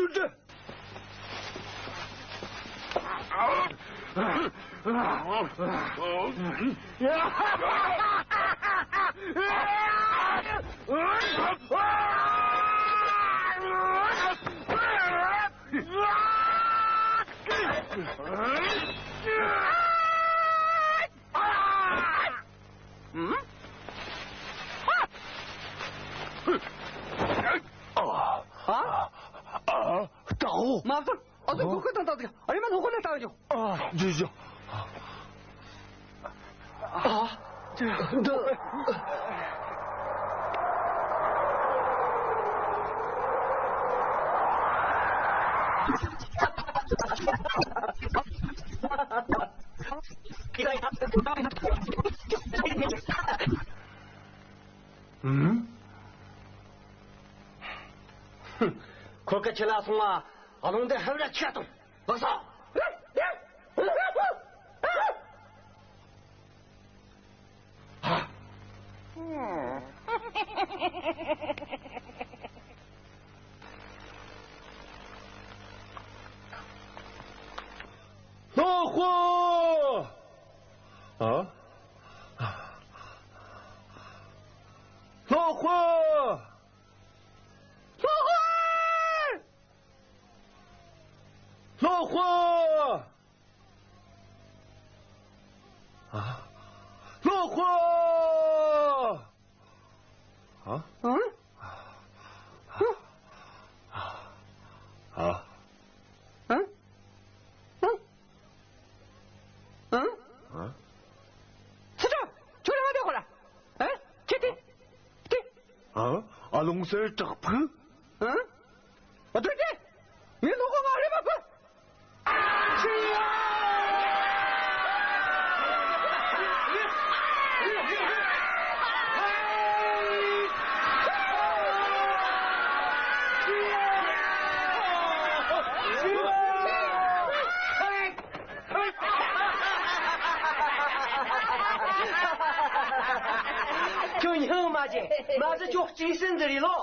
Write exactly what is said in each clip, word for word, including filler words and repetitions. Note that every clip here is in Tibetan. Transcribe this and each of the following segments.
ཨ། ཨ། ཨ། ལྟ་འོ། མ་བཏང་། ཨ་ཙི། ཨ། གོ་སྐབས་དང་ལྟ་འོ། ཨ་རེ་མ། ལྷོ་ཁོ་ལ་ལྟ་འོ། ཨ། ཇི་ཇི། ཨ། ད། ཨུམ། ཁོ་སྐད་ཆ་ལ་སོང་བ། ཨ་ལོང་དེ་ཧབ་ར་ཆག་དང་། ལགས་སོ། ལྷོ་ཧོ། ཨ། ལྷོ་ཧོ། ལྷོ་ཧོ། ལྷོ་ཧོ། ཨ། ལྷོ་ཧོ། ཨ། ཨ། ཨ། ཨ། ཨ། ཨ། ཨ། ཚེ་དྲག་ཁྱོད་རང་དེ་ཧོ་ལ། ཨ། ཁྱེད་དེ། དེ། ཨ། ཨ་ལོང་གསེར་བྲག་ཕུག་ཨ། ཨ། དེ་དེ། ངའི་ལོ་གོ་ང་རེ་མ་ཕུ། ཁྱོད་སྙིང་མ་རྗེ། མ་ཟད་ཁྱོད་གཅིག་སེམས་འདི་རེད་ལོ།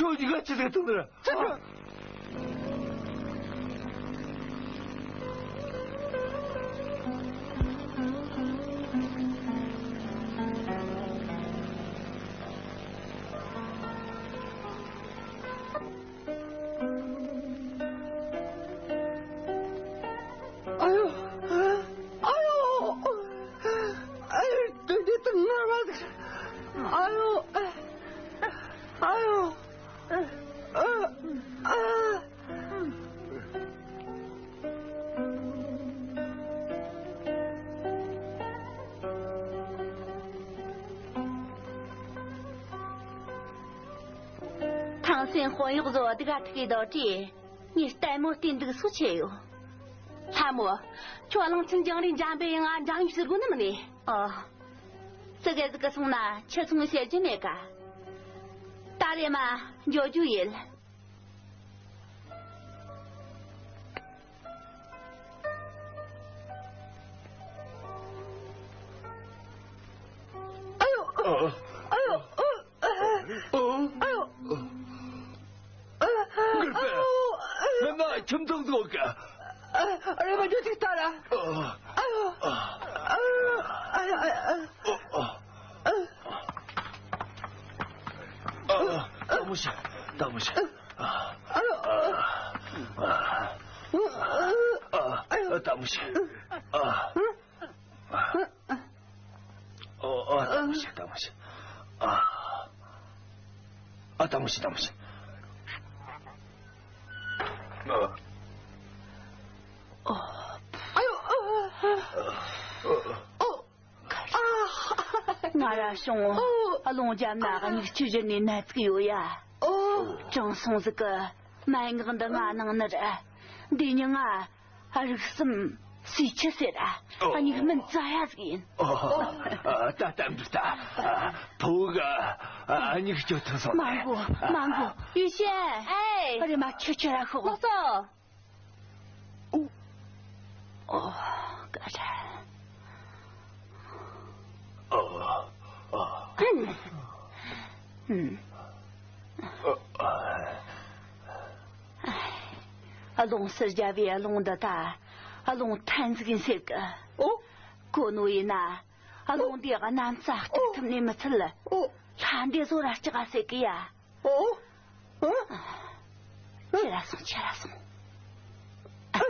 ཁྱོད་གཉིས་ཀ་ཅི་ཟེར་ཐུབ་ནི་རེད། ཅི་ཟེར། ཨ་ཡོ། ཨ་ཡོ། ཨ་ཡོ། དེ་དེ་དེ་ངར་བ། ཨ་ཡོ། ཨ་ཡོ། ཨ། ཨ། ཐང་སེང་དཔོན་གཡོག་བཟོ་བ་སྡུག་ག་ཐུག་གི་དོ་དྲི། ངས་ལྟད་མོ་བལྟས་འདུག་སུ་ཆེ་ཡོད། ལྷ་མོ། ཁྱོད་གླང་ཆེན་ལྗང་རིའི་འཇམ་པའི་ཡང་ང་འཇམ་ཡུག་ཟེར་དགོས་ནི་མིན་ནི། ཨོ། ཙི་གེ་ཟིག་གི་སོང་ན་ཁྱི་ཚོང་བཤད་རྒྱུ་མེད་ཀ། ད་རེ་མ་འགྱོ་རྒྱུ་ཡིན། ཨ་ཡོ། ཨ་ཡོ། ཨ་ཡོ། ཨ་ཡོ། ཨ། མགུར་དཔོན། ང་ཁྱིམ་ཚང་ཟིག་ཡོད་གི། ཨ། རེམ་མ་འགྱོ་ཅིག་ལྟ་ར། ཨ། ཨ་ཡོ། ཨ། ཨ་ཡོ། ཨ་ཡོ། ཨ་ཡོ། ཨ། ཨ། ལྟད་མོ་བྱེད། ལྟད་མོ་བྱེད། ཨ། ཨ་ཡོ། ཨ། ཨ། ཨ། ལྟད་མོ་བྱེད། ཨ། ཨ། ཨོ། ཨ། ལྟད་མོ་བྱེད། ལྟད་མོ་བྱེད། ཨ། ཨ། ལྟད་མོ་བྱེད། ལྟད་མོ་བྱེད། ཨ། ཨོ། ཨ་ཡོ། ཨ། ཨོ། ང་ར་བྱུང་། ཨོ། རླུང་རྒྱབ་ན་སྨྱུག་ཆུ་བཞུར་ནས་ནད་ཚིག་ཡོད་ཡ། ཨོ། དྲང་སྲོང་ཟིག་གི་མན་ངག་འདི་ང་གནང་ནི་རེད། འདི་ཉིན་ང་། རིགས་གསུམ་སུས་ཆི་ཟེར། ཨོ། སྨྱུག་སྨན་རྩ་ཡ་ཟིག་ཡིན། ཨོ། ད་ལྟ་འདི་ལྟ། ཕུ་བོ་གི་སྨྱུག་སྐྱོ་ཐུབ་སོང་། མ་འགོ། མ་འགོ། ཡུས་ཤན། ཨེ། རེམ་མ་ཁྱོད་ཁྱོད་ར་ཤོག་ལགས་སོ། ཨོ། ཀ་ར། ཨོ། ཨོ། ཨུམ། ཨུམ། ཨོ། ཨ། རླུང་ཟེར་རྒྱ་བའི་རླུང་འདི་ད་རླུང་ཐན་ཟིག་ཡིན་ཟེར་གི། ཨོ། གོ་ནོ་ཡིན་ན་རླུང་འདིའི་གནམ་རྩ་གཏུག་ཐུབ་ནི་མི་ཚད། ཨོ། ལྷ་འདྲེ་བཟོ་ར་སྐྲག་ཟེར་གི་ཡ། ཨོ། ཨོ། ཁྱེར་ར་སོང་། ཁྱེར་ར་སོང་། ཨོ།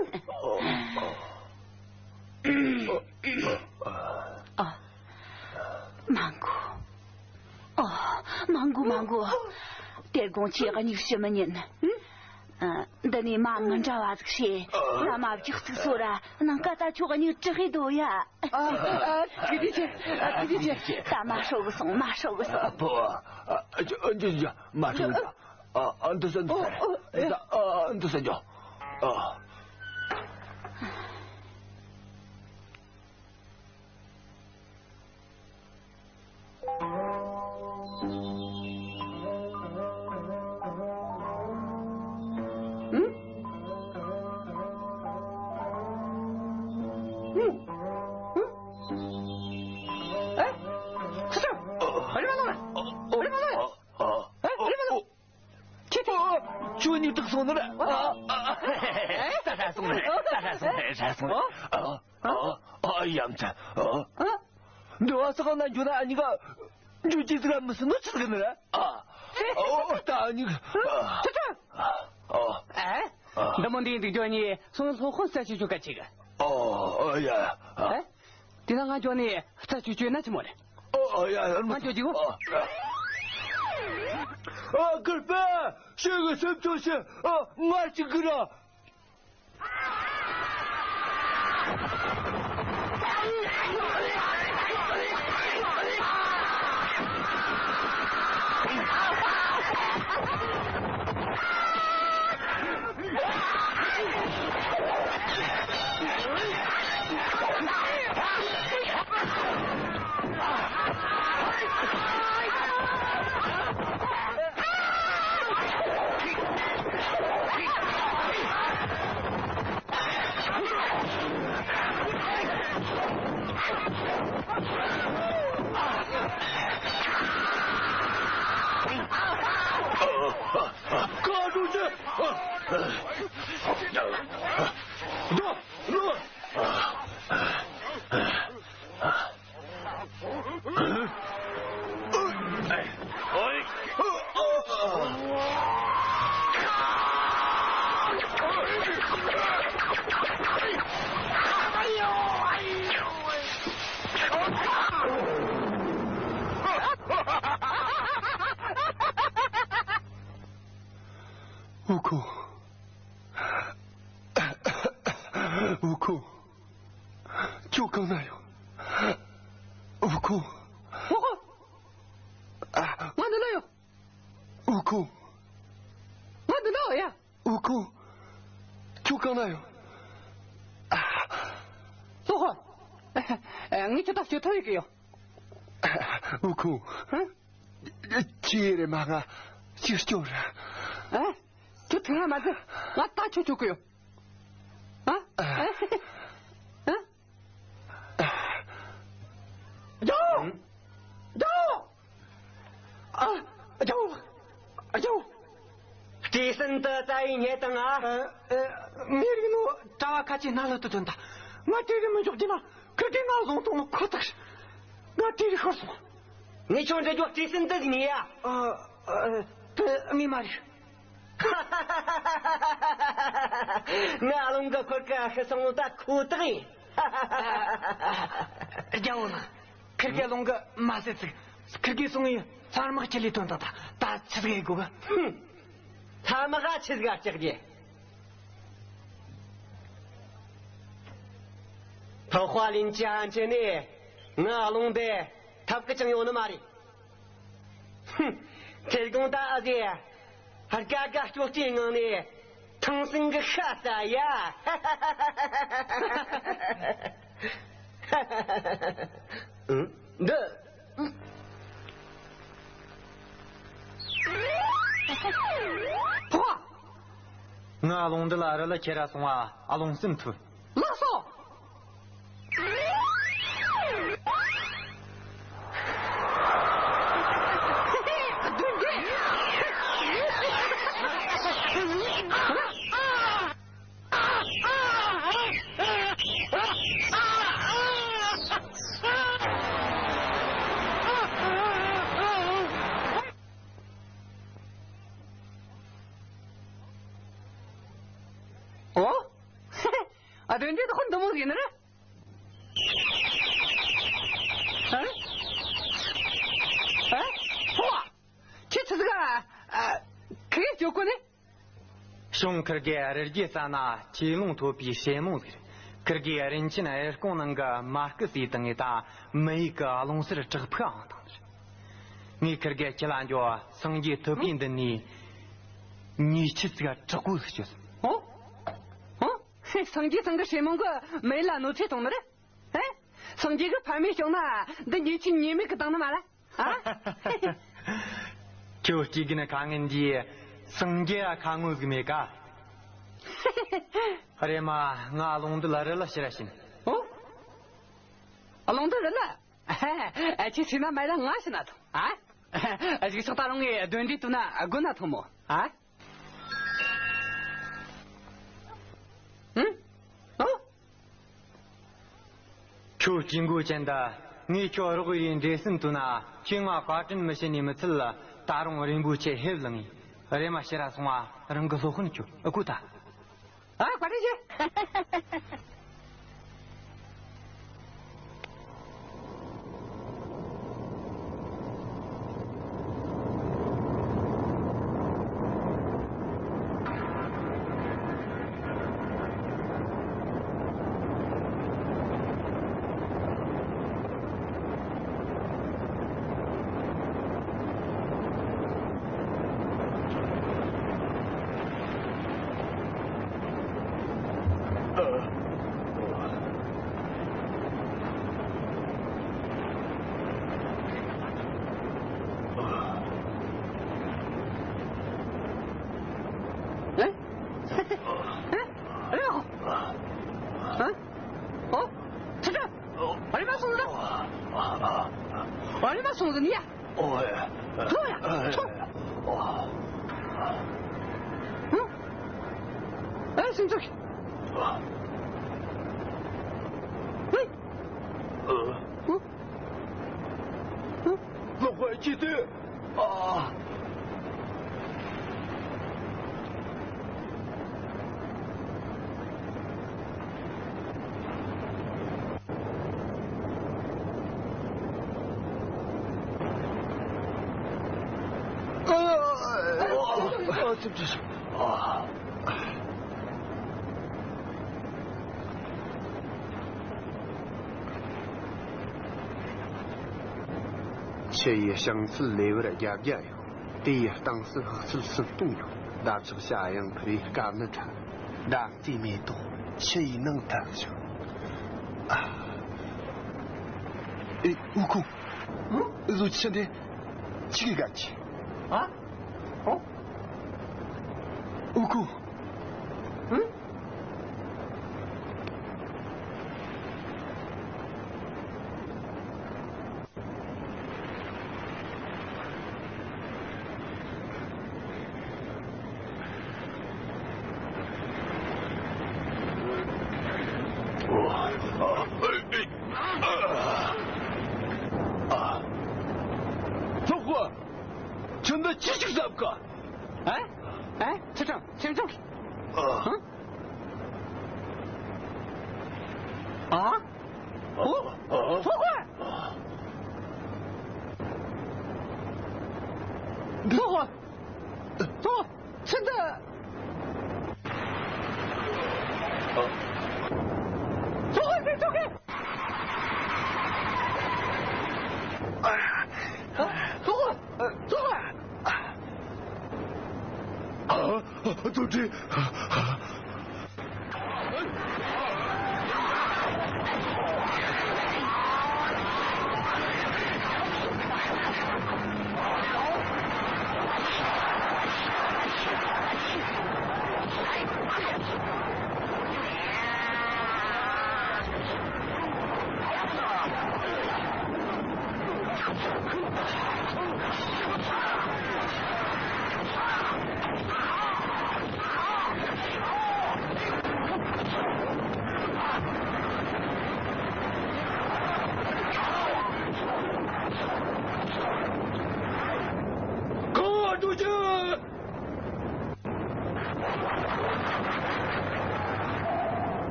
ཨོ། མ་འགོ། ཨོ། མ་འགོ། མ་འགོ། དེ་དགོང་ཁྱེད་སྨྱུག་ཞུ་མི་ཉན། ཨ། འདི་ནས་མ་མི་འདྲ་བ་ཟིག་བྱས། ཨ། ང་མ་བརྒྱག་ཚིག་གསོ་ར། ནངས་ཀ་ད་ཁྱོད་སྨྱུག་དྲག་ཧེ་དོ་ཡ། ཨ། ཨ། ཐུགས་རྗེ་ཆེ། ཨ། ཐུགས་རྗེ་ཆེ། ད་མ་ཧྲོ་གི་སོང་། མ་ཧྲོ་གི་སོང་། ཨ། ཕོ། ཨ། ཨ། ཅོ་ཅོ་ཅོ། མ་ཧྲོ་གི། ཨ། ཨ། འདི་ས་འདི་ས། ཨོ། ཨོ། ཨེ། ད། ཨ། འདི་ས་འཇོག། ཨ། ཁྱེད་ཚོ། ཁྱོད་གཉིས་དྲག་སོང་ནི་རེད། ཨ། ཨ། ཨ། ཨ། ད་ཧྲ་སོང་ནི་རེད། ད་ཧྲ་སོང་ནི་རེད། ཧྲ་སོང་ནི་རེད། ཨ། ཨ། ཨ། ཡ་མཚན། ཨ། འདི་བ་ས་གང་ན་འགྱོ་ན་ཨ་ནི་ག་འགྱོ་ཅི་ཟིག་ར་མི་སྲིད་ནོ་ཆི་ཟིག་ནི་རེད། ཨ། ཨོ། ད་ཨ་ནི་ག་ཨ། ཨ། འདི་མོ་འདི་འདུག་འགྱོ་ནི་སོང་། སློབ་དཔོན་ས་ཆུ་ཆུ་ག་ཅིག་ཨ། ཨ། ཡ། ཨ། དེ་ན་ང་འགྱོ་ནི་རྩྭ་ཆུ་བཅོས་ན་ཆི་མོ་རེད། ཨ། ཨ། ཡ། ང་འགྱོ་རྒྱུ། ཨ། ཨ། གུར་པ། ཤེས་གི་སེམས་ཆུང་བྱེད། ཨ། ང་ཅིག་གི་ར། བཀའ་དྲིན་ཆེ། ཨུ་ཁུ། ཨུ་ཁུ། ཁྱོད་གང་ན་ཡོད། ཨུ་ཁུ། ཨུ་ཁུ། ཨ། ང་འདི་ན་ཡོད། ཨུ་ཁུ། ང་འདི་ན་ཡོད་ཡ། ཨུ་ཁུ། ཁྱོད་གང་ན་ཡོད། ཨ། ལོ་ཧོ། ངས་ཁྱོད་ད་སྐྱོབ་ཐུབ་ཡོད་ཀྱི་ཡོད། ཨུ་ཁུ། ཧ། ཁྱེད་རེ་མ་ང་ཅིག་སྐྱོབ་ར། ཨ། ཁྱོད་ཐུག་ང་མ་ཟེར། ང་ད་ཁྱོད་སྐྱོབ་གི་ཡོད། ཨ། ཨ། ཨ། རྒྱལ་བོ། རྒྱལ་བོ། ཨ། རྒྱལ་བོ། རྒྱལ་བོ། བྲེ་སེན་དུ་རྩ་ཡི་ཉེ་དང་ང་། ཨ། ཨ། མི་རིགས་ནོ་གྲྭ་བ་ཁ་ཆེ་སྣ་ལྷུ་དུ་དོན་ད། ང་བྲེ་རི་མི་འཇོག་རྒྱུ་ན་ཁུར་གི་ང་བཟུང་གཏོང་ནོ་ཁོ་ཐག་ཤི། ང་བྲེ་རི་ཤོར་སོང་། ངས་ཁྱོད་འདྲི་རྒྱུ་བྲེ་སེན་དུ་ཟིག་ནི་ཡ། ཨ། ཨ། དེ་ངས་མ་རིག་ང་རླུང་གི་འཁོར་གི་ཤི་སོང་ནོ་ད་ཁོ་ཐག་ཡིན། རྒྱལ་བོ་ལགས། ཁིར་གེ་རླུང་གི་མ་ཟེར་ཚིག་ཁིར་གེ་སོང་ཡི་ཚར་མག་ཆི་ལི་དོན་དག་ད་ད་ཆི་ཟིག་ཡེ་དགོ་གི། ཧུམ། ཚར་མག་ཆི་ཟིག་ལྕགས་རྒྱུ། ཐོག་ཁ་ལིན་ཅི་ཧན་ཆེ་ནི་ང་རླུང་དེ་ཐབས་ཀི་ཅང་ཡོད་ནི་མ་རེད། ཧུམ། ཁྲེལ་གདུང་ད་ཨ་ཟེ། ཧར་ཀ་ཀ་སྐྱོ་སྐྱེའི་ངང་ནས་ཐང་སིང་གི་ཤ་ཟ་ཡ། ཨང་། འདི། ཕོ། ང་རླུང་འདི་ལ་རི་ལ་ཁྱེར་ར་སོང་བ་རླུང་སེམས་ཐུབ། ལགས་སོ། ཨོ། ཨ། དོན་འདི་དག་འདི་མོ་ཟིག་ཡིན་ནི་རེད། ཨ། ཨ། ཕོ་བ། ཁྱེད་ཆི་ཟིག་ཨ། ཨ། ཁི་གེ་སྐྱོ་གོ་ནི། གཞུང་ཁིར་གེ་རི་རྒྱུད་རྩ་ན་ཆེ་ལུང་ཐོབ་པའི་ཞེ་མོང་ཟིག་ཁིར་གེ་རིན་ཆེན་གཡུ་སྐོང་ནང་གི་མ་སྐུ་ཟིག་དང་ངེ་ད་མི་ཡུལ་གི་རླུང་སེར་བྲག་ཕུག་ཨང་དང་ཟིག་ངས་ཁིར་གེ་ཁྱེད་ལ་འགྱོ་སངས་རྒྱས་ཐུབ་པའི་མདུན་ནས་ཉེས་ཆད་ཟིག་དྲག་པོ་ཟིག་གཅོད་སོང་། ཨོ། ཨོ། སངས་རྒྱས་ཚང་གི་ཞེ་མོང་གི་མི་ལ་གནོད་འཚེ་གཏོང་ནི་རེད། ཨེ། སངས་རྒྱས་གི་ཕ་མས་སྐྱོང་ན་འདི་ཉེས་ཆད་ཉེས་མེད་གི་བཏང་ནི་མ་རེད། ཨ། ཁྱོད་སྐྱེ་རྒན་ཁ་ངན་འདིས་སངས་རྒྱས་ཁ་ངོ་ཟིག་མེད་ཀ། རེམ་མ་ང་རླུང་འདི་ལ་རི་ལ་ཕྱིར་ཕྱིན། ཨོ། རླུང་འདི་རི་ལ། ཨ། ཁྱེད་ཕྱིན་ན་མེད་ལ་ང་ཕྱིན་ན་ཐོང་། ཨ། གཞུག་ཕྱོགས་ད་རུང་ངས་གདོན་འདྲེ་བཏུལ་ན་དགོས་ན་ཐོང་མོ། ཨ། ཧུམ། ཨོ། ཁྱོད་སྐྱེ་མགོ་ཅན་ད། ངས་ཁྱོད་རོགས་ཡིན་འདྲེ་སྲིན་བཏུལ་ན་ཁྱོས་ང་བཀའ་དྲིན་མི་ཤེས་ནས་མི་ཚད། ད་རུང་རིན་པོ་ཆེ་ཧེབ་ལངས་ངས། རེམ་མ་ཕྱིར་ར་སོང་བ་རང་གི་སློབ་དཔོན་ཁྱོད་ཨ་ཁུ་ད། ཨ། བཀའ་དྲིན་ཆེ། ཨེ། ཨེ། ཨེ། ཨོ། ཨེ། ཨོ། ཁྱེད་ཚོ། ཨ་རི་མ་སོང་ཟིག་ཨ་རི་མ་སོང་ཟིག་ནི་ཡ། ཨོ། ལོ་ཡ། ཚོ། སེམས་ཚོགས། ལོག་པ་ཅི་སྟེ། ཨ། ཨ། ཨ། ཨ། ཨ། ཨ། ཁྱི་ཡི་བྱང་ཚད་ལེ་བར་བརྒྱད་བརྒྱ་ཡོད། དེ་ཡི་སྟེང་སུ་ཧག་ཚད་སུམ་སྟོང་ཡོད། ཟླ་ཚེས་བྱ་གཡང་འཕུར་བའི་དཀའ་གནད་འཕྲད། ཟླ་རྩིས་མེ་ཏོག་ཁྱི་ཡི་ནང་ཐལ་བྱུང་། ཨ། ཨེ། ཨུ་ཁུ། ཨུ། ཨུ་ཟོ་ཁྱི་འདི་ཁྱི་གི་ག་ཅི། ཨ། ཨོ། ཨུ་ཁུ། ཨུ། ཚོགས་པ། ཁྱོད་འདི་ཅི་ཞིག་བསམ་ག། ཨ། ཨ། ཚུལ་ཁྲིམས། ཁྱིམ་ཚང་གི། ཨ། ཨ། ཨོ། ཨོ། ཚོགས་པ། ཚོགས་པ། ཚོགས་པ། ཚུལ་འདི། ཚོགས་པ། ཚོགས་པ། ཚོགས་པ། ཚོགས་པ། ཨ། ཨ། རྡོ་རྗེ། གང་བ་འགྲོ་རྒྱུ།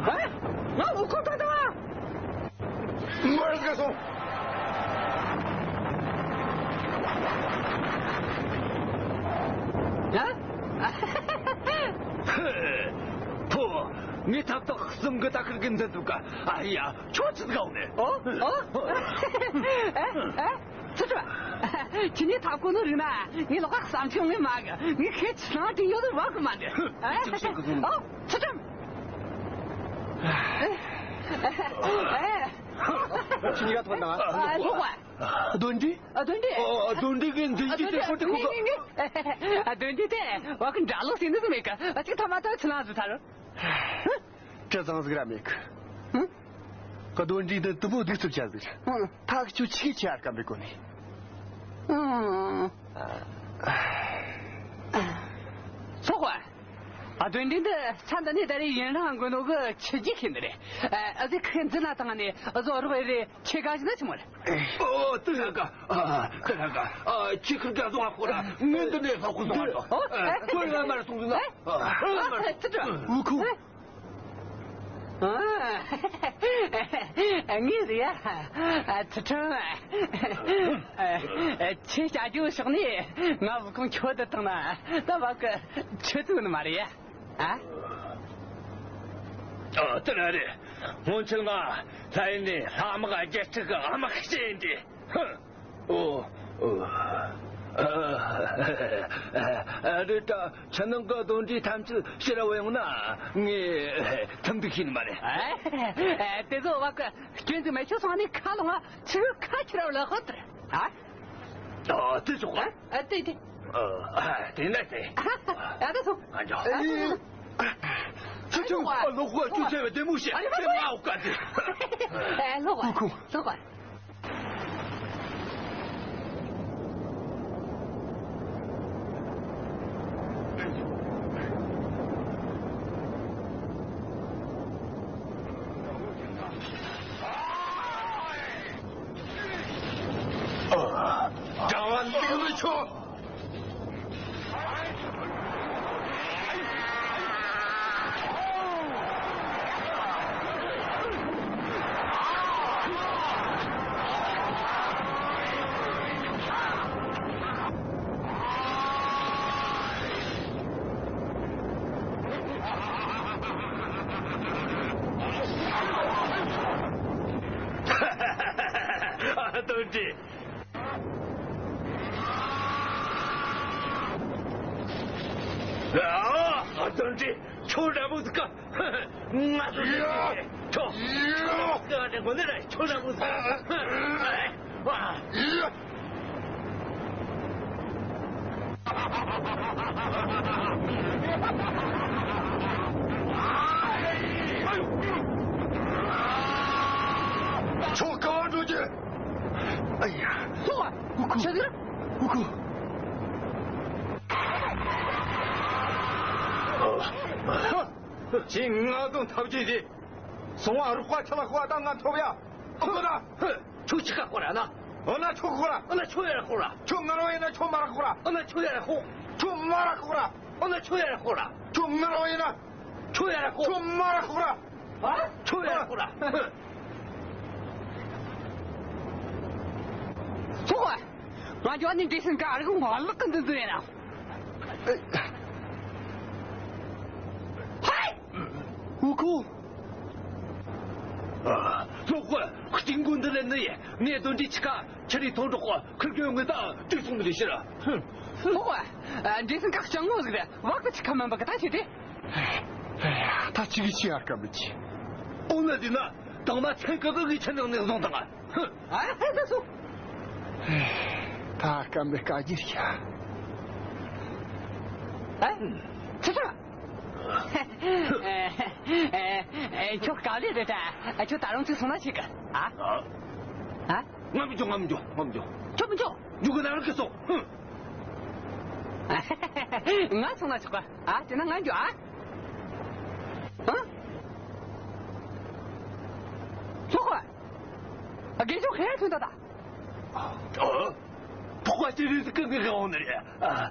ཨ། ང་འུ་ཁུ་ཏོ་ཏོ། མར་ག་སོང་། ཨ། ཕོ། ངས་ཐབས་དག་གསུམ་གི་ད་ཁིར་གི་འཛིན་ཐུབ་ག། ཨ་ཡ། ཁྱོད་ཅི་ཟིག་འོང་ནས། ཨོ། ཨོ། ཨེ། ཨེ། ཚུལ་ཁྲིམས། ཁྱེད་གཉིས་ཐབས་གོ་ནོ་རིག་ན་ངས་ལོག་ག་བསམ་ཚུལ་ངས་མ་གི། ངས་ཁྱེད་ཆི་ལང་དྲིན་ཡོད་ནོ་བ་གི་མ་འདི། ཨེ། ཅི་བྱེད་གི་བཟུང་། ཨོ། ཚུལ་ཁྲིམས། ཨེ། ཨེ། ཁྱེད་གཉིས་ཀ་ཐོན་དང་། ཨ། ལོག་པ། གདོན་འདྲེ། ཨ། གདོན་འདྲེ། ཨ། གདོན་འདྲེ་གི་འཛིན་གྱི་དེ་ཁོ་དེ་ཁོ་ག། ངས་ངས། ཨ། གདོན་འདྲེ་དེ་བ་གི་འདྲ་ལོག་ཟིན་ནི་མེད་གི། ཨ། ཅིག་ཐ་མ་ད་ཆི་ལང་བཟོ་ཐལ། བྲེལ་ཙང་ཟིག་ར་མེད་གི། ཧུམ། གདོན་འདྲེ་འདི་དུ་མོ་སྡུག་རྩུབ་ཆ་ཟིག་རེད། ཧུམ། ཐག་ཆོད་ཆི་གི་ཆེ་ཨར་སྐམ་པའི་གོ་ནས། ཧུམ། ཚོགས་པ། ཨ། གདོན་འདྲེ་འདི་ས་འདི་ནས་ད་རེས་ཡུན་རིང་འགོར་ནོ་གི་ཆི་རྒྱུ་ཁེ་འདི་རེད། ཨ། ཨ་ཟི་ཁེ་འཛིན་ན་བཏང་ནས་ཨ་ཟོ་རོགས་ཨེ་རེད། ཆེ་ག་ཞིག་ན་ཆི་མོ་རེད། ཨོ། དེ་ར་ག། ཨ། དེ་ར་ག། ཨ། ཆི་ཁིར་ག་བཟུང་བ་ཁོ་ར་ངན་འདི་ནས་ལྷག་ཁོ་བཟུང་བ་དོ། ཨོ། ཨ། ཁོ་ར་མར་སོང་ཟིན་ན། ཨ། ཨ། ཨ། ཚུལ་ཁྲིམས། འུ་ཁུ། ཨ། ངས་རེད་ཡ། ཨ། ཚུལ་ཁྲིམས། ཨ། ཁྱེད་བྱ་རྒྱུ་ཕྱོགས་ནས་ང་བུ་ཁུང་ཁྱོད་དུ་བཏང་ན་ད་བབ་གི་ཆི་ཚུགས་ནི་མ་རེད་ཡ། ཨ། ཨ། དེ་ར་རེད། སྔོན་ཆད་ང་ལྷ་ཡུལ་ནས་ལྷ་དམག་བརྒྱད་ཁྲི་གི་དམག་སྤྱི་ཡིན་ཏེ། ཧུམ། ཨོ། ཨོ། ཨ། ཨ། རེད་ད། ཕྱི་ནང་གི་གདོན་འདྲེ་ཐམས་ཅད་ཕྱིར་བུད་ཡོང་ན་ངས་ཐུམ་འདུག་ཤེས་ནི་མ་རེད། ཨ། དེ་ཚོ་བ་གི་སྐྱོན་ཟིག་མེད་ཆོག་སོང་ནི་ཁ་ལོང་ང་ཆི་ཁ་ཁྱེར་བ་ལ་ཧོ་ཏེ། ཨ། ཨ། དེ་ཆོག་ག། ཨ། དེ་དེ། ཨ། དེ་ན་དེ། ཨ། ད་སོང་། ཨ། ཡ། ཨ། ཚུལ་ཁྲིམས། ཨ། ལོག་པ་ཁྱོད་བྱས་པའི་བདེ་མོ་བྱས། ཨ། དེ་མ་འོག་ག་དེ། ཨ། ལོག་པ། ཨུ་ཁུ། ལོག་པ། ཆོག་ཨ་ཏོ་ཏི། ཨ་ཏོ་ཏི། ཁྱོད་འདྲ་པོ་ཟིག་ག་ང་ཚོ་ཡ། ཁྱོད། ཡ། ཁྱོད་འདྲ་པོ་ཟིག་ག་ཡ། ཁྱོད་ག་བ་འགྲོ་རྒྱུ། ཨ་ཡ། ལྷོ་ཁ། ཆི་ཟིག་རེད། ཨུ་ཁུ། ཁྱེད་ང་དང་ཐབས་ཇུས་དེ། སོང་བ་རོགས་པ་ཁྲི་ལ་ཤོག་ད་ང་ཐོབ་ཡ། ཨོ་ཁོ་ད། ཁྱོད་ཆི་ཁ་ཁོ་ར་ན། ཨོ་ན་ཁྱོད་ཁོ་ར། ཨོ་ན་ཁྱོད་ཡ་ར་ཁོ་ར། ཁྱོད་ང་རོ་ཡིན་ན་ཁྱོད་མ་ར་ཁོ་ར། ཨོ་ན་ཁྱོད་ཡ་ར་ཁོ། ཁྱོད་མ་ར་ཁོ་ར། ཨོ་ན་ཁྱོད་ཡ་ར་ཁོ་ར། ཁྱོད་ང་རོ་ཡིན་ན། ཁྱོད་ཡ་ར་ཁོ། ཁྱོད་མ་ར་ཁོ་ར། ཨ། ཁྱོད་ཡ་ར་ཁོ་ར། ཚོགས། ང་འགྱོ་ནི་འདྲེ་སྲིན་ག་རིག་མ་ལག་གི་འདི་འདི་ཡིན་ན། ཧའི། ཨུ་ཁུ། ཨ། ལྷོ་ཁོ། གཅིག་མགོ་འདི་ལས་ནི་ཡེ། ངས་དོན་འདྲི་ཆི་ཁ་ཁྱི་རི་ཐོང་འགྲོགས་ཁུར་གི་ངོས་དང་དུས་སོང་ནི་རེ་ཕྱིར། ཧུམ། ལྷོ་ཁོ། འདྲེ་སྲིན་ག་སྤྱང་མོ་ཟིག་རེད། བག་གི་ཆི་ཁ་མིན་པ་གི་ད་ཆི་དེ། ད་ཅི་གི་ཆི་ཡར་ཀ་མི་ཆི། ཨོ་ན་དེ་ན་དང་མ་ཚན་གི་གི་ཆ་ནང་ནས་བཟུང་དང་། ཧུ། ཨ་ཧེ་ད་སུ། ད་སྐམ་པའི་བཀའ་རྒྱུད་ཤ། ཨ། ཆི་ཆི། ཨེ། ཨེ། ཁྱོད་ག་ལེ་རེད་ད། ཁྱོད་ད་རུང་ཅིག་སོང་ན་ཆི་གི། ཨ། ཨ། ང་མི་འཇོག་ང་མི་འཇོག་ང་མི་འཇོག་ཁྱོད་མི་འཇོག་འཇུག་གི་ན་རང་གི་སོང་། ཧུ། ང་སོང་ན་ཆོག་གི། ཨ། དེ་ན་ང་འཇོག་ཨ། ཨ། ལྷོ་ཁོ། དགེ་སྦྱོང་ཧེ་ཐོན་ད་ད། ཨ། ཐོག་པ་ཅི་རིགས་ཀྱི་ངེས་ཀ་འོང་ནི་རེད། ཨ།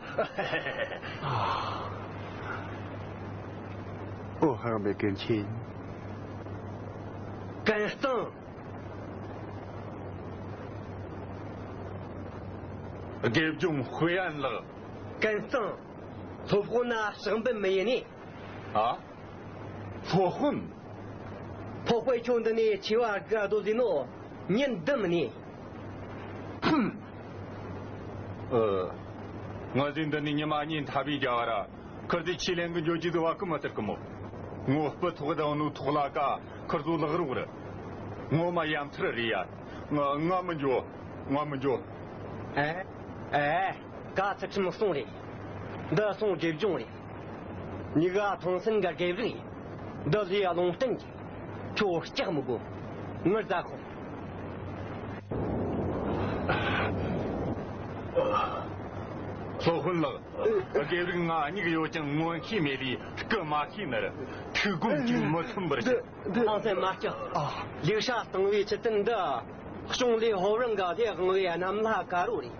ཨོ་ཧང་མེ་ཀུན་ཆེན། གན་གཙང་། དགེ་སྦྱོང་ཧུའེ་ཨན་ལགས། གན་གཙང་། སློབ་དཔོན་ན་ཞག་འབུལ་མི་ཡེ་ནི། ཨ། སློབ་དཔོན། ཕོག་པའི་ཁྱོད་འདི་ནས་ཆེ་བ་དགའ་རྡོ་ཟིན་ནོ། ཉིན་འདི་མི་ནི། ཧུམ། ཨ། ང་ཟིན་འདི་ནས་ཉི་མ་གཉིས་འཐབ་པའི་རྒྱ་བ་ར། ཁུར་དེ་ཆེ་ལེན་གི་འཇོ་ཅི་ཟི་བ་ཀི་མ་ཟེར་གི་མོ། ངོ་སྤུ་ཐོག་དང་ནུ་ཐོག་ལ་ཀ་ཁུར་ཟོ་ལག་རོག་རི། ངོ་མ་ཡ་མཚར་རེད་ཡ། ང་ང་མི་འཇོ། ང་མི་འཇོ། ཨེ། ཨེ། ག་ཚི་ཁྲིམས་སོང་རེད། འདི་སོང་དགེ་སྦྱོང་རེད། མྱི་ག་ཐང་སན་ག་དགེ་རིགས་ཡིན། འདི་ལས་ལུང་བསྟན་གྱི། ཁྱོད་སྐྲག་མི་དགོ། ངར་ཟ་ཁོ། སློབ་དཔོན་ལགས། དགེ་རིགས་ང་མྱིག་ཡོད་ཀྱང་མངོན་ཤེས་མེད་ལས་སྐུ་མ་ཤེས་ནར་ཐུགས་དགོངས་ཀྱིས་མི་མཚོན་པར་ཞུ། ཐང་སན་མ་སྐྲག་ལེགས་བཤད་གཏོང་བའི་ཆེད་དུ་འདི། གཞུང་ལས་ཧོབ་རང་ག་ལས་དབང་བའི་གནམ་ལྷ་དཀར་རོ་རེད།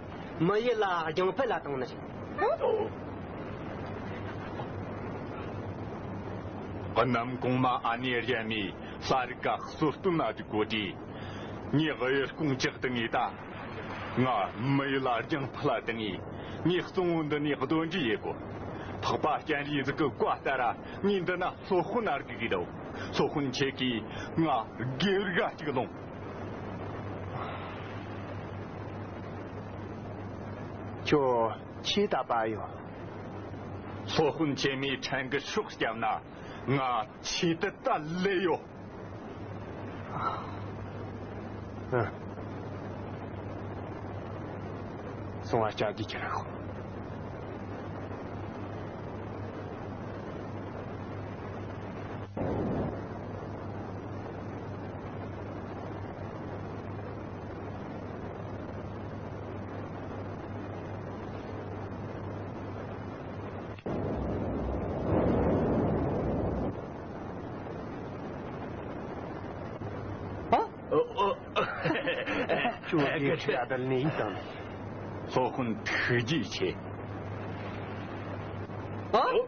མི་ཡུལ་ལ་རྒྱང་འཕེལ་ལ་བཏང་ནི་རེད། གནམ་གོང་མ་ཨ་ནེ་རྒྱལ་མོས་ལྷ་རིགས་ཀ་གསོལ་སྟོན་ན་འགྲིག་གོ་དུས། ངས་གཡུལ་སྐོང་ཅག་ཏུ་ངེས་ད། ང་མི་ཡུལ་ལ་རྒྱང་འཕེལ་ལ་བཏང་ངས། ངས་གཙང་བོ་འདི་ནས་གདོན་འདྲེ་ཡེ་གོ། འཕགས་པ་སྤྱན་རས་གཟིགས་ཀྱི་བཀའ་ལྟར་ངས་འདི་ན་སློབ་དཔོན་ཨར་གི་གི་དོ། སློབ་དཔོན་ཁྱེད་ཀྱིས་ང་དགེ་རིགས་གཅིག་ལོངས། ཁྱོད་ཆེས་ད་པ་ཡོད། སློབ་དཔོན་ཁྱེད་མོས་ཕྲན་གྱི་ཤོག་བརྒྱབ་ན་ང་ཆེས་དུ་ད་ལེ་ཡོད། ཨ། སོང་བ་ལྕགས་ཀྱི་ཁྱེར་ཤོག་ཨ། ཁྱོད་ཀྱི་ཁྲི་ཨ་དལ་ནས་ཡིན་དང་། སློབ་དཔོན་ཐུགས་རྗེ་ཆེ། ཨོ།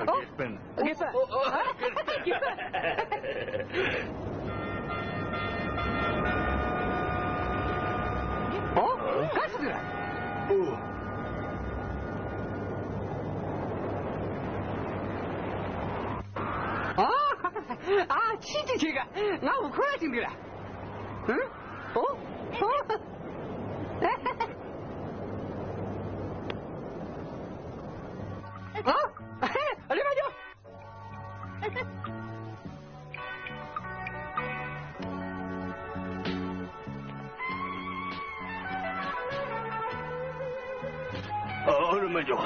དགེ་སྤུན། དགེ་སྤུན། ཨ། དགེ་སྤུན། ཨོ། ག་སུ་རེད། ཨོ། ཨ། ཨ། ཁྱི་ཅིག་བྱེད་ག་ང་འུ་ཁོ་ར་ཅིག་འདུག་ལ། ཨོ། ཨོ། ཨ། རེམ་མ་འགྱོ། ཨ། རེམ་མ་འགྱོ།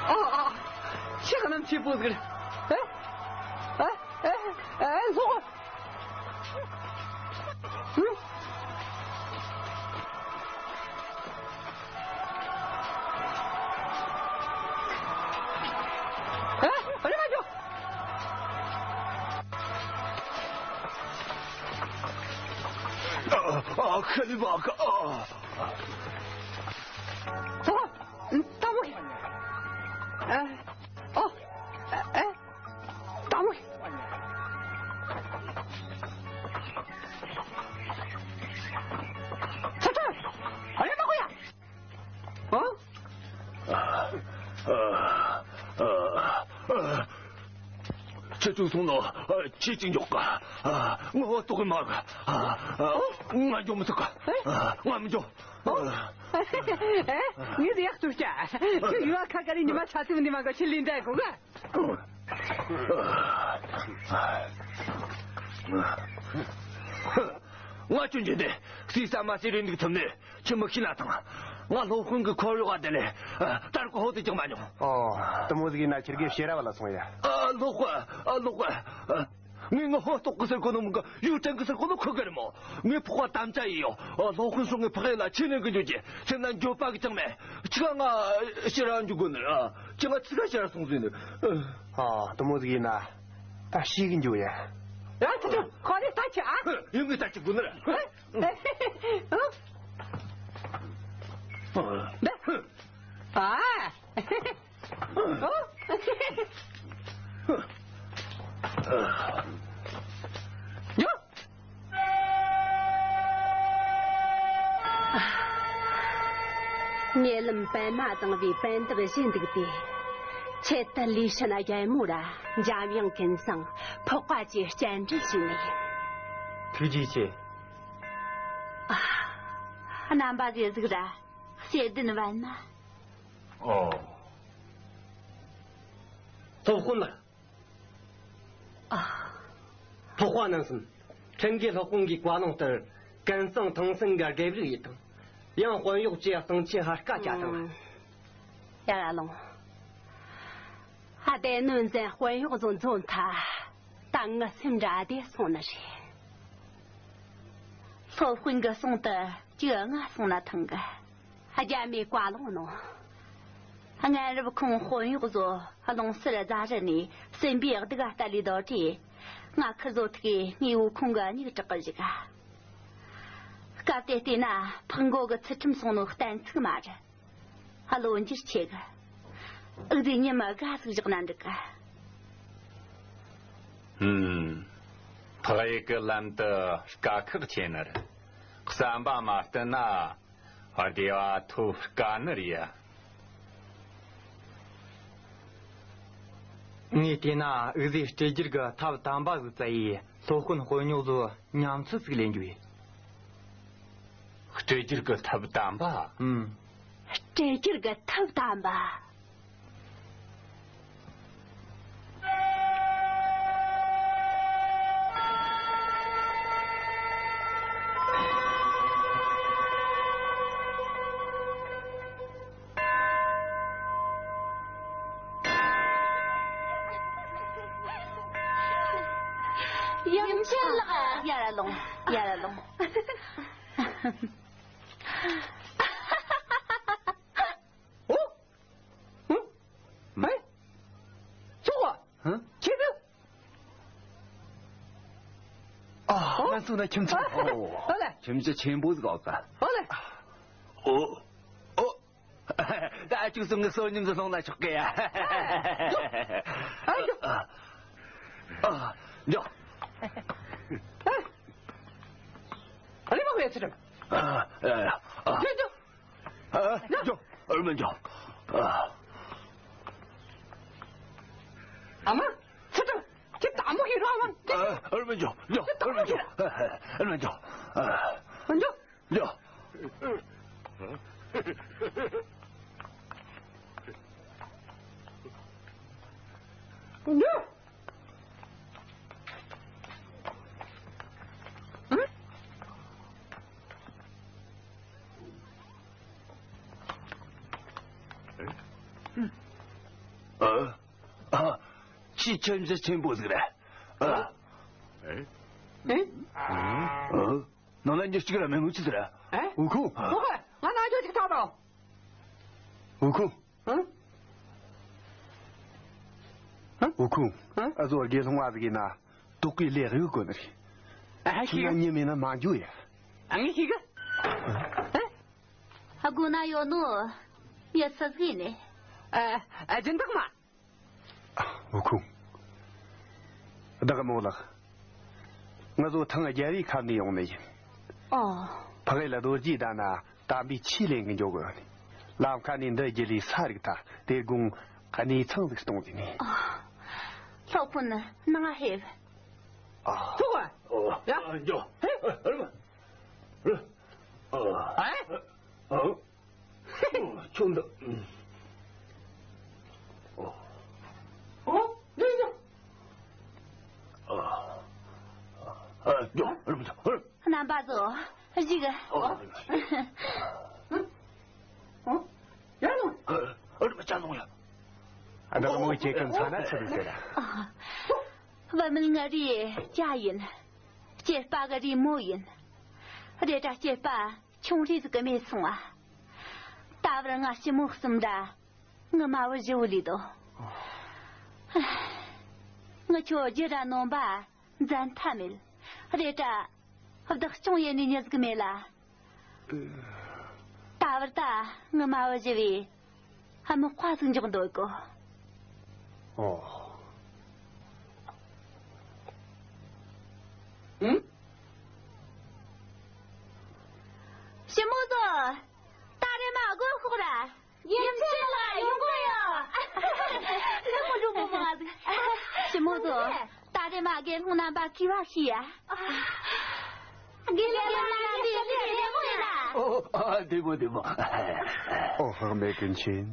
ཨ། ཨ། ཁྱེད་ག་ནམ་ཆེ་པོ་ཟིག་རེད། ཨེ། ཨེ། ཨེ། ཨེ། ལྷོ། ཧུམ། ཨ། རེམ་མ་འགྱོ། ཨ། ཨ། ཁ་ལི་བ་ཀ། ཨ། ཨ། ཨ། ཨ། ཨ། ཨ། ད་མོ། ཚ་ཚ། ཨ་ཡ་མ་གོ་ཡ། ཨ། ཁྱེད་ཚོ་སོང་ནོ། ཁྱེད་ཅིག་འཇོག་ག་ངོ་བོ་རྟོགས་གི་མ་ག་ང་འཇོག་མི་ཐུབ་ག་ང་མི་འཇོག་ངས་ཡག་ཏུ་བྱ། ཁྱོད་ཡུལ་ཁ་ཁ་རི་ཉི་མ་ཚ་ཚུགས་ནི་མ་ག་ཕྱི་ལིན་འདྲ་གོ་ག་ང་ཆུང་ཆུང་དེ་སྲིད་ས་མ་སྲིད་རེད་འདུག་ཐུབ་ནས་ཁྱི་མི་ཤི་ན་ཐང་། ང་སློབ་དཔོན་གྱི་འཁོར་གཡོག་ག་དེ་ལས་ཨ། དར་གོ་ཧོ་དེ་ཀྱང་མ་མྱོང་། ཨོ། དེ་མོ་ཟིག་ཡིན་ན་ཁྱེད་ཀྱི་ཕྱིར་ར་བ་ལ་སོང་ཡ། ཨ། སློབ་དཔོན། ཨ། སློབ་དཔོན། ངས་ངོ་ཧོ་རྟོགས་གི་ཟེར་གོ་ནོ་མི་ག་ཡུ་ཀྲེང་གི་ཟེར་གོ་ནོ་ཁོ་ག་རེད་མོ། ངའི་ཕོགས་པ་དམ་བཅའ་ཡིན་ཡོ། ཨ། སློབ་དཔོན་སོང་ངའི་ཕག་ཡིན་ལ་ཁྱེད་ནས་གི་འཇུག་གི་ཚེ་ན་འགྱོད་པ་གི་ཅང་མེད། ཁྱི་ག་ང་ཕྱིར་ར་འཇུག་དགོས་ནི་ར། ཁྱི་ང་ཚི་ག་ཕྱིར་ར་སོང་ཟིན་ནི། ཨ། དེ་མོ་ཟིག་ཡིན་ན་ད་ཤི་གི་འཇུག་ཡ། ཡ། ཁྱི་ཁྱི་ཁོ་རེ་ལྟ་ཁྱི་ཨ། ཡུལ་ངའི་ལྟ་ཁྱི་དགོས་ནི་ར། ཨ། ཉེ་ལམ་པད་མ་དང་བའི་པད་འདབ་བཞི་འདུག་སྟེ། ཆེད་དུ་ལུས་ཕྱི་ན་རྒྱལ་མོ་ར་འཇམ་དབྱངས་ཀུན་བཟང་ཕོག་པ་བཅས་སྤྱན་འདྲེན་བྱས་ནས། ཐུགས་རྗེ་ཆེ། ཨ། རྣམ་པ་ཟེར་ཟིག་ར། ཞེ་བདུན་བན་ན། ཨོ། སློབ་དཔོན་ལགས། ཨ། ཕོག་པ་རྣམ་གསུམ། ཁྲིམས་འགལ་སློབ་དཔོན་གྱི་བཀའ་ལུང་ལྟར་ཀུན་བཟང་ཐང་སེང་གི་དགེ་ལུགས་ཡིན་དང་། ཡང་དཔོན་གཡོག་བཅས་སྟོང་ཆེ་ཧར་ཀ་བྱ་དང་། ཡ་ར་ལོང་། ཨ། དེ་ནོན་ཟན་དཔོན་གཡོག་བཟོ་འཛོམས་ཐ། ད་ངི་སེམས་འདྲ་དེ་སོང་ནི་རེད། སློབ་དཔོན་གི་གསུང་དུ་ཅི་ང་སོང་ན་ཐང་གི། རྒྱ་མའི་བཀའ་ལུང་ནོ། སྔན་རབས་ཁོང་དཔོན་གཡོག་བཟོ་ལོང་སར་རྫ་རི་ནས་སྲིན་པོའི་སྡུག་ག་ལྟ་ལས་དོ་དྲེ། ང་ཁི་བཟོ་ཐུག་གི་ངའི་འུ་ཁོང་གི་མྱིག་དྲག་གི་བཞུགས། སྐབས་དེ་བལྟས་ན་ཕག་མགོ་གི་ཚུལ་ཁྲིམས་སོང་ནོ་གཏན་ཚིགས་མ་རེད། བློ་འགྱུར་ཆེ་གི། ཨུག་རྫས་ཉི་མ་དགའ་ཟིག་བཞག་ན་འགྲིག་གི། ཧུམ། ཕག་ཡུལ་གི་ལམ་དུ་དཀའ་ཁག་ཆེ་ནི་རེད། བསམ་པ་མ་བསྟུན་ན་བདེ་བ་ཐོབ་དཀའ་ནི་རེད་ཡ། ངས་བལྟས་ན་ཨུག་རྫས་སྤྲེལ་རྒྱུད་གི་ཐབས་དམ་པ་ཟིག་བཙལ་ཡས་སློབ་དཔོན་དཔོན་གཡོག་ཚོ་ཉམས་ཚོད་ཟིག་ལེན་རྒྱུ་ཡིན། སྤྲེལ་རྒྱུད་གི་ཐབས་དམ་པ། ཨུམ། སྤྲེལ་རྒྱུད་གི་ཐབས་དམ་པ། ཡང་ཅི་ལགས། ཡར་ལོངས། ཡར་ལོངས། ཨོ། ཧུ། ཧེ། ཚོགས། ཧུ། ཁྱེད། ཨ། ང་ཚོ་ན་ཁྱིམ་ཚང་། ཨོ། ཨོ་ལེ། ཁྱིམ་རྒྱུད་ཆེན་པོ་ཟིག་ཨོ་ཀ། ཨོ་ལེ། ཨོ། ཨོ། ད་ཅུང་ཟད་ངའི་བསོད་སྙོམས་ཟིག་སློང་ན་ཆོག་གི་ཡ། ཨ། འགྱོ། ཨ། ཨ། ལས་མ་བྱེད་ཚུལ། ཨ། ཨ། འགྱོ། འགྱོ། ཨ། འགྱོ། ཨར་མ་འགྱོ། ཨ། ཨ་མ། ཚུལ། ཁྱེད་དམ་པོ་ཡིན་རོགས་ཨ་མ། ཨ། ཨར་མ་འགྱོ། འགྱོ། ཁྱེད་དམ་པོ་ཨར་མ་འགྱོ། ཡིན། ཨ། ཨར་མ་འགྱོ། ཨ། འགྱོ། ཡ། ཨ། ཨ། ཁྱེད་ཁྱིམ་རྒྱུད་ཆེན་པོ་ཟིག་རེད། ཨ། ཨེ། ཨེ། ཨ། ནང་ལ་འགྱུར་གཅིག་ར་མེད་ནོ་ཅི་ཟེར། ཨེ། འུ་ཁུ། ཨོ། ང་ནང་འགྱོ་གཅིག་ཐག་རོ། འུ་ཁུ། ཨ། འུ་ཁུ། ཨ། ཨ་ཟོ་དགེ་སློང་བ་ཟིག་ཡིན་ན་དོག་གི་ལས་གཡོ་དགོས་ནི་རེད། ཨ། ཁྱེད་ཤེས་གི། ང་ཉི་མེད་ན་མ་འགྱོ་ཡ། ཨ། ངས་ཤེས་གི། ཨ། ཨ། སྒོ་ན་ཡོད་ནོ། ཡ། སུ་ཟིག་ཡིན་ནི། ཨ། ཨ། སྦྱིན་བདག་མ། འུ་ཁུ། བདག་མོ་ལགས། ང་ཚོ་ཐང་རྒྱལ་བའི་ཁབ་ནས་ཡོང་ནི་ཡིན། ཨོ། ཕ་གི་ལ་རྡོ་རྗེ་གདན་ན་དམ་པའི་ཆོས་ལེན་གི་འཇོག་གི་ཡོད་ནི། ལམ་ཁ་ནས་འདི་བརྒྱུད་ལས་ས་རིག་ཐ་དེ་དགོང་གནས་ཚང་ཟིག་གཏོང་ཟིན་ནི། ཨོ། སློབ་དཔོན་ནང་ང་ཕེབས། ཨོ། ཐུག་པ། ཨོ། ཡ། འགྱོ། ཧེ། ཨ། རེད་པ། རེད། ཨ། ཨ། ཨ། ཁྱོད་འདི། ཨོ། ཨོ། འདི་འདི། ཨ། ཨ། ཡོ། རྣམ་པ་ཚོ། གཞུག་ཨོ། ཨོ། ཡ་ནོ། ཨ། ཨ། ཅ་ལོང་ཡ། ཨ། འདི་མོ་ཁྱེད་ཀྱི་མཚན་ལ་ཆི་ཟིག་ཟེར། ཨ། བུད་མེད་ང་རའི་སྐྱ་ཡིན། སྐྱེས་པ་གི་རི་མོ་ཡིན། རེད་དྲ་སྐྱེས་པ། ཆུང་རིས་ཀྱི་མེད་སོང་ཨ། ད་བར་ང་ཞི་མོ་གསུམ་ར་ངི་མ་བུ་བཞི་བོ་ལས་དོ། ངི་ཆོ་རྒྱུ་ར་ནོམ་པ་འཛད་མཐའ་མེད། རེད་དྲ་བདག་སྐྱོང་ཡེ་ནི་མྱི་ཟིག་མེད་ལ། ད་བར་ད་ངི་མ་བུ་བཞི་བས་ཧ་མི་དཔའ་ཟིག་འཇོག་འདོད་གོ། ཨོ། ཨང་། ཞི་མོ་ཚོ། ད་རེས་མ་སྒོ་ཤོག་ར། ཡེ་ཆེ་ལ་ཡོང་གོ་ཡོ། ལུ་མོ་ལུ་མོ་མ་ཟིག་ཞི་མོ་ཚོ། ད་རེས་མ་དགེ་སློང་རྣམ་པ་གུས་པ་ཞུ་ཡ། དགེ་སློང་རྣམ་པ་གུས་པ་ཞུ་ཡ། ཨོ། ཨ། བདེ་མོ་བདེ་མོ། ཨོ། ལྷག་མེད་ཀུན་མཁྱེན།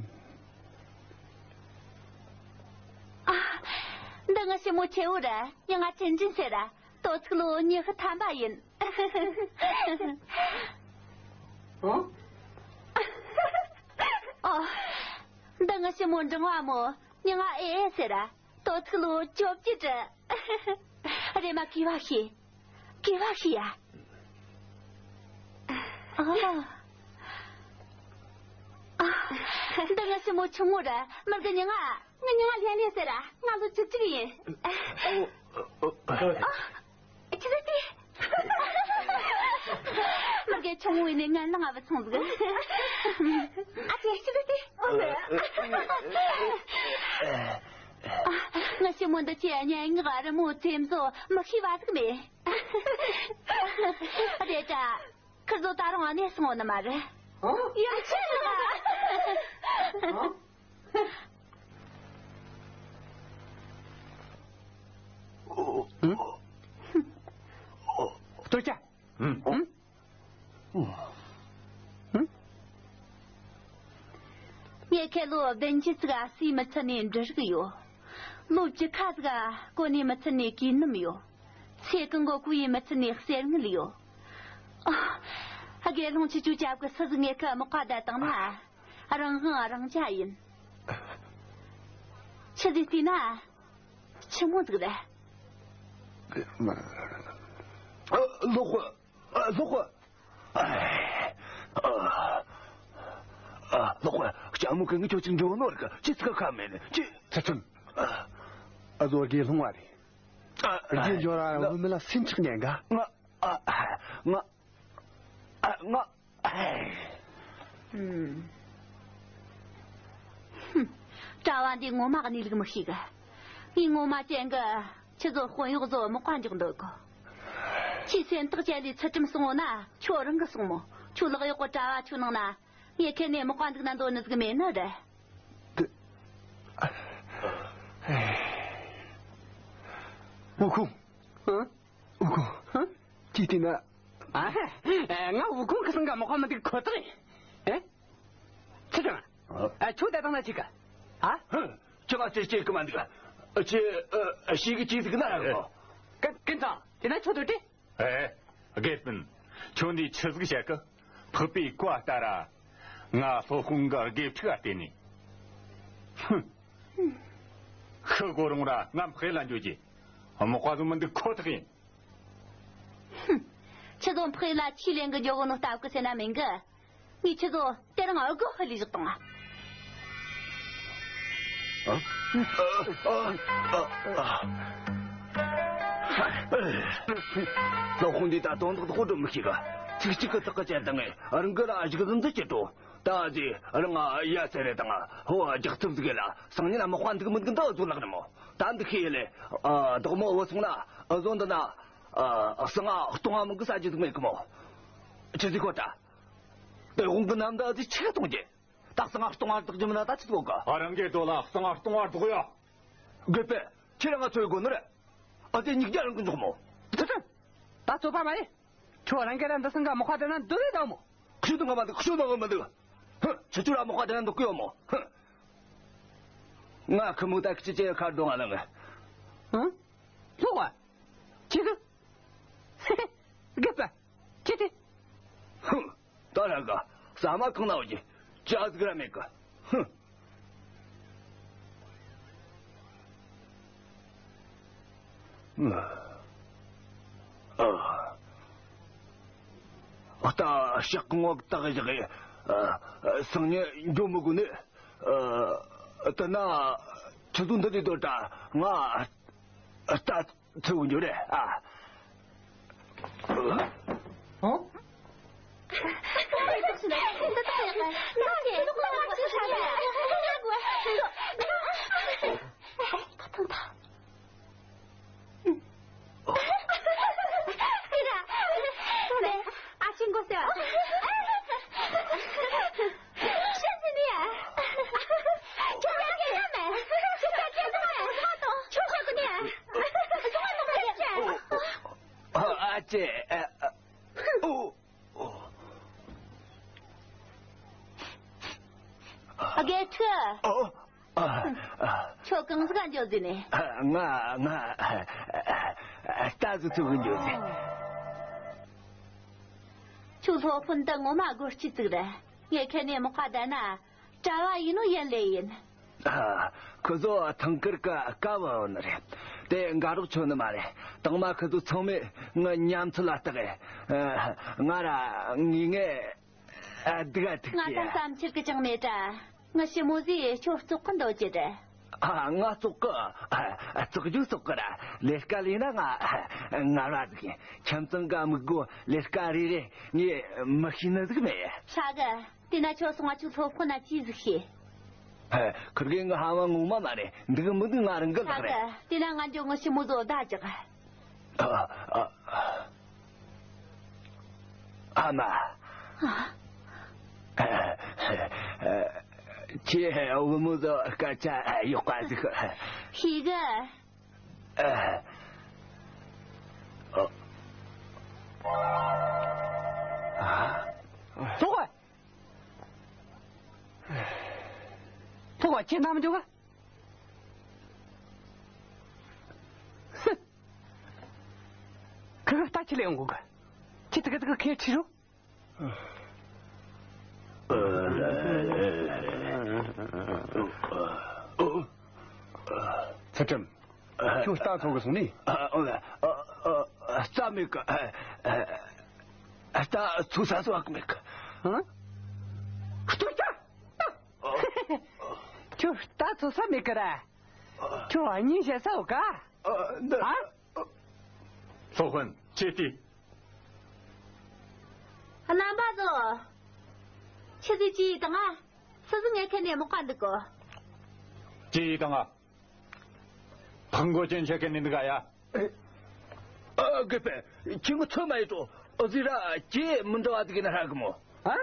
ཨ། འདི་ངི་ཞི་མོ་ཆེ་བོ་ར། ཡང་ང་ཆེན་ཅིན་ཟེར་ར། དོ་ཚིགས་ལོ་ཉི་ཤུ་ཐམ་པ་ཡིན། ཨོ། ཨོ། འདི་ངི་ཞི་མོ་འབྲིང་བ་མོ། མྱིང་ང་ཨེ་ཨེ་ཟེར་ར། དོ་ཚིགས་ལོ་བཅོ་བརྒྱད་རེད། མ་གུས་པ་ཞུ། གུས་པ་ཞུ་ཡ། ཨ། ཨ། འདི་ངི་ཞི་མོ་ཆུང་ངུ་ར། མི་གི་མྱིང་ང་། ངི་མྱིང་ང་ལྷན་ལྷན་ཟེར་ར། ང་ལོ་བཅུ་གཅིག་ཡིན། ཨ། ཨ། ཨ། ཨ། ཨ། ཆི་ཟིག་དེ། མི་གི་ཆུང་ངུ་ཡིན་ནི་ངན་ལང་ང་བུད་སོང་ཟིག་ཨ་ཅེ། ཆི་ཟིག་དེ། ཨ། ངི་ཞི་མོ་འདི་ཆེ་སྙན་ངག་རི་མོ་ཚེམ་བཟོ་མི་ཤེས་པ་ཟིག་མེད། རེད་དྲ། ཁིར་ཚོ་ད་རུང་གནས་སོང་ནི་མ་རེད། ཨོ། ཡ་ཆེ་ལ། ཨོ། ཨོ། ཨོ། ལྟོས་ཀྱ། ཨུམ། ཨུམ། ངས་ཁེ་ལོ་བདུན་ཅུ་ཙིག་ག་སུས་མི་ཚད་ནས་འབྲུ་རིགས་ཡོད། ལོ་བཅུ་ཁ་ཙིག་ག་གོ་ནས་མི་ཚད་ནས་གོས་སྣུམ་ཡོད། ཚེ་གང་གོ་གོ་ཡས་མི་ཚད་ནས་གསེར་དངུལ་ཡོད། ཨ། དགེ་སློང་ཆུ་ཆུ་ཅབ་གི་སུ་ཟིག་ངས་ཁ་མི་ཀ་བསྡད་བཏང་ན་རང་དབང་རང་བྱ་ཡིན། ཆི་ཟིག་བལྟས་ན་ཆི་མོ་ཟིག་རེད། ཨ། ལོག་ཨ། ལོག་ཨ། ཨ། ལོག་པ། ལྕམ་མོ་གིས་ངས་ཁྱོད་ཅིག་འགྲོ་ནོར་གི་ཅི་ཟིག་ག་མེད་ནི་ཅི། ཚུལ་ཁྲིམས། ཨ་ཟོ་དགེ་སློང་བ་རེད། ཨ། རྒྱུ་འབྱོར་ར་བུད་མེད་ལ་སེམས་ཆགས་ཉན་ག་ང་། ཨ། ང་། ཨ། ང་། ཨ། ཨ། ཨུམ། ཧུམ། གྲྭ་བ་འདི་ངོ་མ་གནས་ལུགས་མི་ཤེས་གི། ངས་ངོ་མ་ཅན་གི་ཁྱི་ཚོ་དཔོན་གཡོག་ཚོ་མག་པ་འཇོག་འདོད་གི། ཁྱིས་སེམས་ཐག་བཅད་ལས་ཚུལ་ཁྲིམས་སོང་ན་ཁྱོད་རང་གི་སོང་མོ། ཁྱོད་ལག་གཡོག་གི་གྲྭ་བ་ཁྱོད་ནང་ན། ངས་ཁྱེད་ནས་མག་པ་འདུག་ན་འདོད་ནི་ཟིག་མེད་ནི་རེད། དེ། དབུ་ཁུང་། ཨ། དབུ་ཁུང་། ཨ། ཅི་བལྟས་ན། ཨ། ང་དབུ་ཁུང་གི་སང་ག་མག་པ་མི་འདུག་ཁོ་ཐག་ཡིན། ཨེ། ཚུལ་ཁྲིམས། ཨ། ཨ། ཁྱོད་ད་དང་ན་ཅིག་ག་ཨ། ཧུམ། ཁྱོད་ང་ཅི་བྱེད་གི་མ་འདུག་ཁྱོད། ཨ། ཤེས་གི་ཅི་ཟིག་ན་ར་གོ། ཀུན། ཀུན་ཚང་། དེ་ན་ཁྱོད་དུ་དྲི། ཨེ། དགེ་སྤུན། ཁྱོད་འདིས་ཆི་ཟིག་བཤད་གི། འཕགས་པའི་བཀའ་ལྟར་ར། ང་སློབ་དཔོན་གི་དགེ་ཕྲུག་ག་བལྟས་ནས། ཧུམ། ཤི་དགོས་རུང་ར་ང་འཕགས་ལ་འགྱོ་རྒྱུ། མག་པ་བཟོ་མི་འདུག་ཁོ་ཐག་ཡིན། ཧུམ། ཁྱི་ཚོ་འཕགས་ལ་ཁྱིས་ལེན་གི་འགྱོ་གོ་ནོ་སྟབས་གི་ཟེར་ན་མིན་གི། ངས་ཁྱི་ཚོ་དེ་རིང་ཨ་གོ་ཧི་ལི་བཞག་དང་། ཨ། ཨ། ཨ། ཨ། སློབ་དཔོན་འདིས་ད་དོན་དག་དེ་ཧོ་སྒྲུབ་མི་ཤེས་ག་ཚིག་གཅིག་གི་ཐག་གི་བཅད་དང་ངས་རང་གི་ལ་ཨ་ཞིག་ཟིན་ཚུལ་བྱེད་དོ། ད་ཨ་ཅེ་རང་ཨ་ཡ་ཚེ་རེ་དང་ཧོ་ཨ་རྒྱག་ཐུབ་ཟིག་ལ་སང་ཉིན་ལ་མག་པ་འདུག་མི་འདུག་འདི་ཨ་ཚོ་ལག་རེ་མོ། ད་འདི་ཤེས་ཡ་ལེ། ཨ། བདག་མོ་བུད་སོང་ན་ཨ་ཚོ་འདི་ན། ཨ། སང་ཨ་སྟོང་ཨ་མི་གི་ས་ཅི་ཟིག་མེད་གི་མོ། ཆི་ཟིག་ཁོ་ད། དེ་དབང་གི་ནམ་ད་ཨ་ཅེ་ཆི་གཏོང་རྒྱུ། ད་སང་ཨ་སྟོང་ཨ་རྟག་རྒྱུ་མིན་ན་ད་ཆི་ཐོག་ག་ཨ། རང་གི་དོ་ལ་སང་ཨ་སྟོང་ཨ་རྟག་ཡ། དགོས་པས། ཁྱེད་རང་ང་ཚོའི་སྒོ་ནི་རེད། ཨ་ཙི་ཉིག་རྒྱ་རང་གི་འཇོག་མོ། ཚུལ་ཁྲིམས། ད་ཚོད་པ་མ་རེད། ཁྱོད་རང་གི་ར་འདི་སང་ག་མག་པ་དེ་ན་འདུག་རེད་དང་མོ། ཁྱོད་དང་ང་མ་འདུག་ཁྱོད་དང་ང་མ་འདུག་ཧུ། ཁྱེད་ཚོ་ར་མག་པ་དེ་ན་འདུག་གི་ཡོད་མོ། ཧུ། ང་ཁི་མོ་ད་ཁྱི་ཅེ་ཁར་འདོང་ང་ལ་ངས། ཧུ། ལྷོ་བ། ཁྱེད་ཚོ། དགོས་པ། ཁྱེད་དེ། ཧུ། ད་ར་ག་ཟ་མ་གང་ན་འོ་ཀྱི་ཅི་ཨ་ཟིག་ར་མེད་གི། ཧུ། ཨ། ཨ། ད་ཞག་ངོ་ཏག་ཞག་ཨ། སང་ཉིན་འགྱོ་མི་དགོས་ནི། ཨ། དེ་ན་ཆུ་ཚོད་འདི་ནས་དོ་ད་ང་ལྟ་ཚུལ་འགྱུར་རེད་ཨ། ཨོ། ཨ་ཅེ། ཨ། ཨ། ཨོ། ཨོ། དགེ་ཕྲུག་ཨོ། ཨ། ཨ། ཁྱོད་གང་ཟིག་ག་འགྱོ་ཟིན་ནས། ང་ང་ལྟ་ཟིག་ཚུགས་གི་འགྱོ་ཟིན། ཁྱོད་སློབ་དཔོན་དེ་ངོ་མ་སྒོ་ལྕི་ཙིག་རེད། ངས་ཁྱེད་ནས་མག་པ་བསྡད་ན། གྲྭ་བ་ཡིན་ནོ་ཡན་ལེ་ཡིན། ཨ། ཁོ་ཚོ་ཐང་དཀར་གི་ཀ་བ་ཡོད་ནི་རེད། དེ་འགའ་རོགས་ཆོད་ནི་མ་རེད། དང་མ་ཁོ་ཚོ་ཚང་མས་ངའི་ཉམས་ཚོད་ལ་བརྟག་གི། ཨ། ང་ར་ངེས་ངེས་ཨ་སྡུག་ག་ཐུག་ང་ད་གི་བསམ་འཆར་གི་ཅང་མེད་དྲ། ངའི་ཞི་མོ་ཟིག་ཁྱོད་བཙོག་གི་འདོད་ཀྱི་རེད། ཨ། ང་བཙོག་གི། ཨ། བཙོག་རྒྱུ་བཙོག་གི་ར། ལས་ཀ་ལས་ན་ང་ངར་བ་ཟིག་ཡིན། ཁྱིམ་ཚང་གི་དམིགས་སྒོ་ལས་ཀ་རེ་རེ་ངས་མི་ཤེས་ནི་ཟིག་མེད། ཧྲ་གི། དེ་ན་ཁྱོད་སོང་ང་ཁྱོད་སློབ་དཔོན་ན་ཅི་ཟིག་ཤེས། ཧེ། ཁིར་གེ་ང་ཧ་མ་ངོ་མ་མ་རེད། འདུག་མི་འདུག་ང་རང་གི་ལག་རེད། དེ་ན་ང་འགྱོ། ངའི་ཞི་མོ་ཟོ་བདག་ཅག་ཨ། ཨ། ཨ་མ། ཨ། ཁྱེད་བུ་མོ་ཟོ་སྐད་ཆ་ཡག་པ་ཟིག་ཤེས་གི། ཨ། ཨ། ཨ། ཐུག་གོ། ཐུག་གོ། ཁྱེད་ནམ་འཇུག་ག་ཧུ། ཁི་ཁི་ལྟ་ཁྱི་ལས་ཡོང་གོ་ག་ཁྱི་ཏི་ཀི་ཏི་ཀི་ཁྱེད་ཁྲིད་རོ། ཚུལ་ཁྲིམས། ཁྱོད་རྟ་འཚོ་གི་སོང་ནི། ཨ། ཨ། ཨ། རྩ་མེད་གི། ཨ། ཨ། ད་ཚོད་ས་སོ་ཨག་མེད་གི། ཨ། ལྟོས་ཀྱང་། ཁྱོད་ད་ཚོད་ས་མེད་གི་ར། ཁྱོད་གཉིད་བྱེད་ས་ཡོད་ག། ཨ། ཨ། སློབ་དཔོན་ཁྱེད་དེ། རྣམ་པ་ཚོ། ཆི་ཟིག་ཅི་ཡིས་དང་ང་། སུ་ཟིག་ངས་ཁྱེད་ནས་མོ་ག་འདུག་གོ། ཅི་ཡིས་དང་ང་། ཕང་གོ་ཅན་ཆེ་ཁེ་ནི་འདི་ག་ཡ། ཨ། དགེ་སྤུན། ཁྱེད་ངོ་ཚོད་མ་ཡེ་ཏོ། ཨོ་ཟི་ར་ཁྱེད་མི་འདྲ་བ་ཟིག་ཡིན་ན་ཧྲ་གི་མོ། ཨ།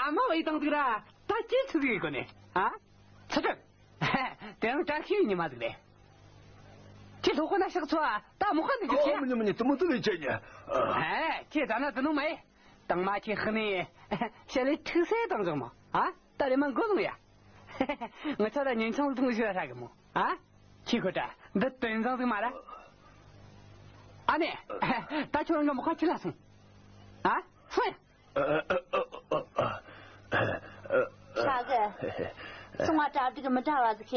ཨ་མ་བའི་དང་ཟིག་ར་ད་ཁྱེད་ཆི་ཟིག་ཡིན་གོ་ནི། ཨ། ཚུལ་ཁྲིམས། དེ་རིང་བཀྲ་ཤིས་ཉི་མ་ཟིག་རེད། ཁྱེད་སློབ་དཔོན་ན་ཕྱག་འཚོལ་ད་མོ་ཁ་འདུག་གི་ཁྱེད། མི་ཉན་མི་ཉན། དེ་མོ་ཟིག་ལས་ཆེ་ཉེ། ཨ། ཁྱེད་ད་ན་དེ་ནོ་མ་ཡེ། དང་མ་ཁྱེད་ཧི་ནི་ཞལ་ལས་ཁྲིག་སེ་དང་ཟིག་མོ། ཨ། ད་རེ་མ་མགོ་ལོང་ཡ། ངི་ཆོ་ད་ཉིན་ཆང་ལ་འཐུང་ཞུ་ཧྲ་གི་མོ། ཨ། ཁྱི་ཁོ་ད་འདི་དོན་བཟང་ཟིག་མ་ར། ཨ་ནེ། ད་ཁྱོད་རང་གི་མོ་ཁ་ཁྱི་ལ་སོང་། ཨ། སོང་ཡ། ཧྲ་གི། སོང་བ་གྲ་སྒྲིག་མི་འདྲ་བ་ཟིག